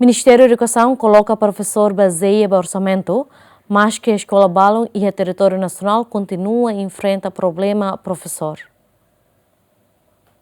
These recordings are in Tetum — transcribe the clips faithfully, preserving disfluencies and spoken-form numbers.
Ministériu Edukasaun koloka profesór bazeia ba orsamentu, maske eskola balun iha territóriu nasionál kontinua enfrenta problema profesór.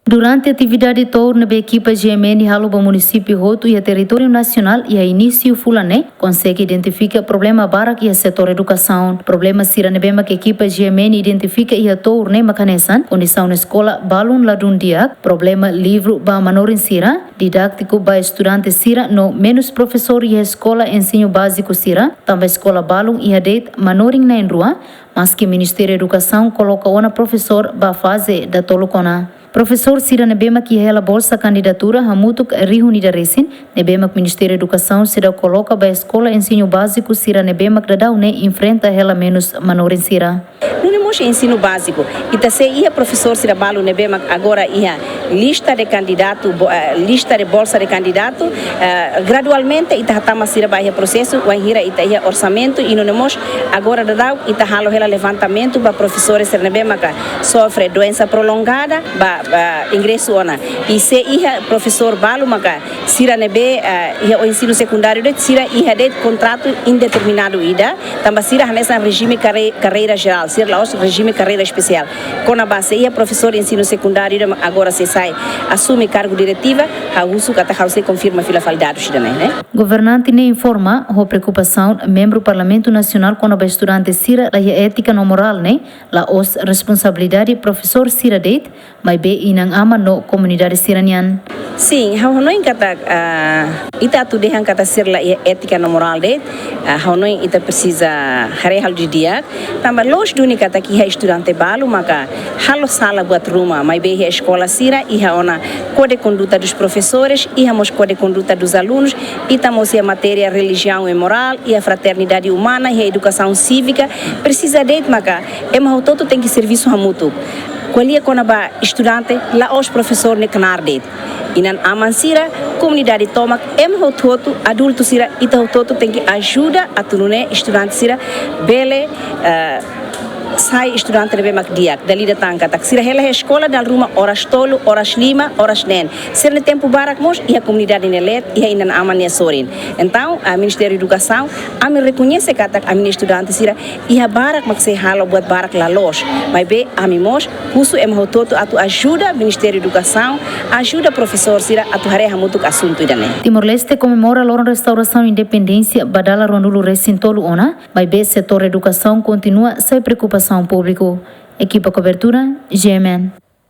Durante atividade tour ne'ebé ekipa G M N halo ba munisípiu hotu iha territóriu nasionál iha inísiu fulan ne'e, konsege identifika problema barak iha setór edukasaun. Problema sira ne'ebé mak ekipa G M N identifika iha tour ne'e mak hanesan kondisaun eskola balun ladún di'ak, problema livru ba manorin sira, didátiku ba estudante sira no menus profesór iha eskola ensinu báziku sira, tanba eskola balun iha de'it manorin na'in-rua, maske Ministériu Edukasaun koloka ona profesór ba faze datoluk ona. Profesór sira ne'ebé mak iha hela bolsa kandidatura hamutuk rihun ida resin, ne'ebé mak Ministériu Edukasaun seidauk koloka ba eskola ensinu báziku sira ne'ebé mak daudaun ne'e enfrenta hela menus manorin sira. Nune'e mós ensinu báziku. Ita sei iha profesór sira balun ne'ebé mak agora iha lista de kandidatu, bo-, eh, lista de bolsa de kandidatu, eh, gradualmente ita hatama sira ba iha prosesu, wainhira ita iha orsamentu, i nune'e mós agora daudaun ita halo hela levantamentu ba profesores sira ne'ebé maka sofre doensa prolongada, ba, ba ingresu ona. I sei iha profesór balun maka sira ne'ebé, eh, iha ensinu sekundáriu de'it, sira iha de'it kontratu indeterminadu ida, tanba sira hanesan rejime karre-, karreira jerál, sira la'ós rejime karreira espesiál. Kona-ba sei iha profesór ensinu sekundáriu ida agora sei sai asume kargu diretiva, ha'u husu katak ha'u sei konfirma fila fali dadus ida-ne'e, ne'e. Governante ne'e informa ho preokupasaun membru Parlamentu Nasionál kona-ba estudante sira la iha étika no morál ne'e, la'ós responsabilidade profesór sira de'it, maibé inan-aman no komunidade sira-nian. Sin, ha'u hanoin katak, ah, ita atu dehan katak sira la iha étika no morál de'it, ah, ha'u hanoin ita presiza haree halo didi'ak, tanba loos duni katak iha estudante balun maka halo sala buat ruma, maibé iha eskola sira iha ona kódigu konduta dos profesores, iha mós kódigu konduta dos alunus, ita mós iha matéria relijiaun i morál, iha fraternidade umana, iha edukasaun sívika, presiza de'it maka ema hotu-hotu tenke servisu hamutuk. Ko'alia kona-ba estudante, la'ós profesór ne'e knaar de'it. Inan-aman sira, komunidade tomak, ema hotu-hotu, adultu sira, ita hotu-hotu tenke ajuda atu nune'e estudante sira bele, eh, sai estudante ne'ebé mak di'ak. Dala ida tan katak sira hela iha eskola dala ruma oras tolu, oras lima, oras neen. Sira-nia tempu barak mós iha komunidade nia leet, iha inan-aman nia sorin. Entaun, ah, Ministériu Edukasaun, ami rekoñese katak ami-nia estudante sira iha barak mak sei halo buat barak la loos. Maibé ami mós husu ema hotu-hotu atu ajuda Ministériu Edukasaun, ajuda profesór sira atu haree hamutuk asuntu ida-ne'e. Timor-Leste komemora loron restaurasaun independénsia ba dala ruanulu resin tolu ona, maibé setór edukasaun kontinua sai preokupasaun públiku. Ekipa kobertura, G M N.